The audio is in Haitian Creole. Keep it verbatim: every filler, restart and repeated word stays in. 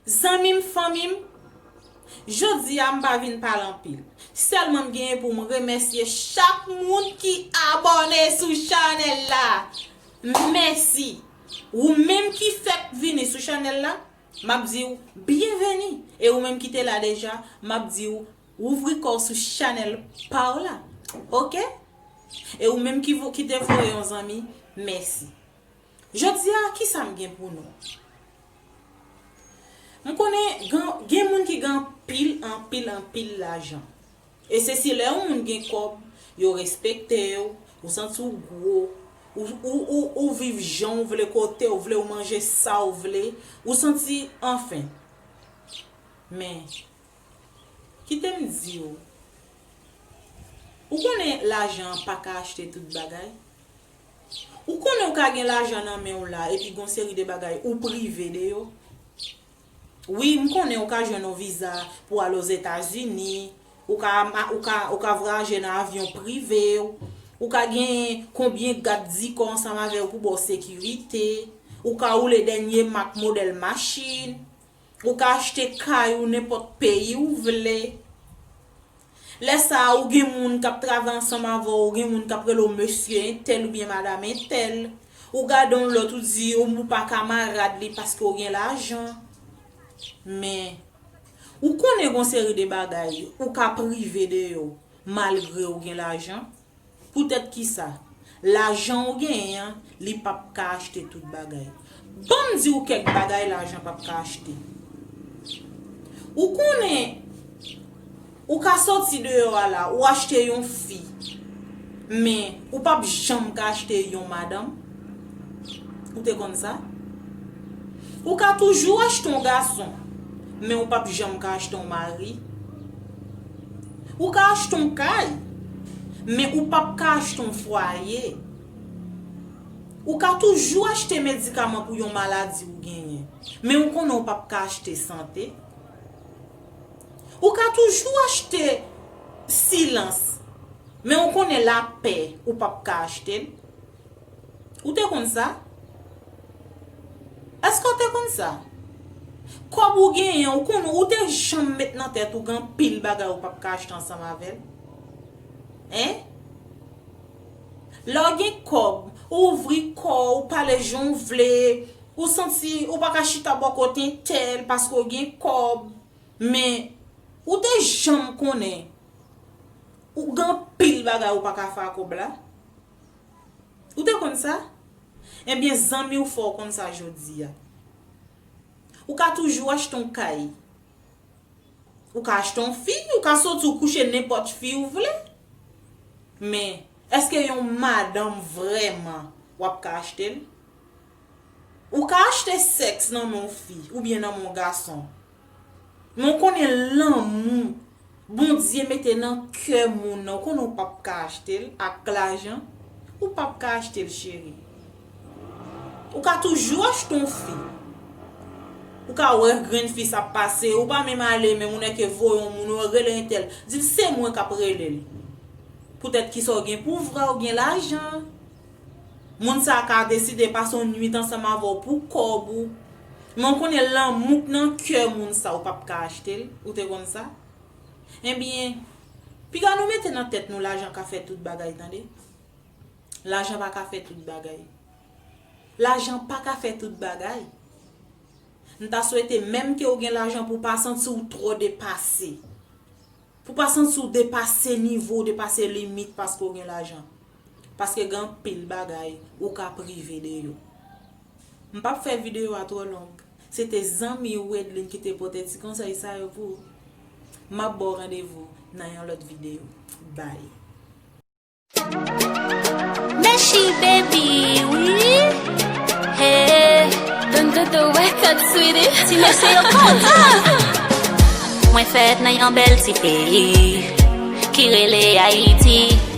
Zanmi m, fanmi m, jodi a m pa vin pale anpil. Sèlman m genyen pou m remèsye chak moun ki abòne sou chanèl la. Mèsi. Ou menm ki fèk vini sou chanèl la, m ap di w byenveni. E ou menm ki te la deja, m ap di w ouvri kò w sou chanèl pa w la. Oke? E ou menm ki vo-, ki te voye yon zanmi, mèsi. Jodi a, ki sa m gen pou nou? M konnen gen, gen moun ki gen anpil, anpil, anpil lajan. E se si lè yon moun gen kòb, yo respekte w, ou santi w gwo, ou, ou, ou, ou viv jan w vle, kote w vle, ou manje sa w vle, ou santi, anfen. Men, kite m di w, ou konnen lajan an pa ka achte tout bagay? Ou konnen ou ka gen lajan nan men w la, epi gon seri de bagay ou prive de yo? Wi, m konnen ou ka jwenn yon viza pou al Ozetazini, ou ka, ou ka, ou ka vwayaje nan avyon prive w, ou ka gen konbyen gad di kò ansanm avè w pou ba w sekirite, ou ka woule dènye mak modèl machin, ou ka achte kay ou nenpòt peyi ou vle. Lè sa a, ou gen moun k ap travay ansanm avè w, ou gen moun k ap rele w mesye entèl oubyen madanm entèl. Ou gade yon lòt, ou di ou, ou pa kamarad li paske w gen lajan. Men, ou konnen gon seri de bagay ou ka prive de yo malgre w gen lajan. Poutèt kisa? Lajan w genyen an, li p ap ka achte tout bagay. Ban m di w kèk bagay lajan p ap ka achte. Ou konnen, ou ka soti deyò a la, ou achte yon fi, men ou p ap janm ka achte yon madanm. Ou te konn sa? Ou ka toujou achte yon gason, men ou p ap janm ka achte yon mari. Ou ka achte yon kay, men ou p ap ka achte yon fwaye. Ou ka toujou achte medikaman pou yon maladi ou genyen, men ou konnen ou p ap ka achte sante. Ou ka toujou achte silans, men ou konnen lapè ou p ap ka achte l. Ou te konn sa? Èske w te konn sa? Kòb ou genyen, ou konn, ou te janm met nan tèt ou gen anpil bagay ou p ap ka achte ansanm avè l? Hein? Lè w gen kòb, ou ouvri kò w, ou pale jan w vle, ou santi ou pa ka chita bò kote entèl paske w gen kòb. Men, ou te janm konnen ou gen anpil bagay ou pa ka fè ak kòb la? Ou te konn sa? Ebyen, zanmi w fè w konn sa jodi a. Ou ka toujou achte yon kay. Ou ka achte yon fi, ou ka soti ou kouche nenpòt fi ou vle. Men, èske yon madanm vrèman w ap ka achte l? Ou ka achte sèks nan men yon fi oubyen nan men yon gason. Men w konnen lanmou Bondye mete nan kè moun nan, ou konnen w p ap ka achte l ak lajan. Ou p ap ka achte l, cheri. Ou ka toujou achte yon fi. Ou ka wè grenn fi sa ap pase, ou pa menm ale, men moun nèke voye yon moun, ou rele entèl, di l se mwen k ap rele l. Poutèt kisa w gen pou vre, w gen lajan. Moun sa a ka deside pase yon nwit ansanm avè w pou kòb ou. Men w konnen lanmou k nan kè moun sa, ou p ap ka achte l. Ou te konn sa? Ebyen, piga nou mete nan tèt nou lajan ka fè tout bagay, tande. Lajan pa ka fè tout bagay. Lajan pa ka fè tout bagay. M ta swete menm ke w gen lajan pou w pa santi w twò depase. Pou w pa santi w depase nivo, w depase limit paske w gen lajan. Paske gen anpil bagay ou ka prive de yo. M p ap fè videyo a twò long. Se te zanmi w Wedline ki te pote ti konsèy sa yo pou ou. M ap ba w randevou nan yon lòt videyo. Bye. Meshi baby, wi. Hey, done do the record, sweetie. Ti mesye yo kontan. Mwen fèt nan yon bèl ti peyi ki rele Ayiti.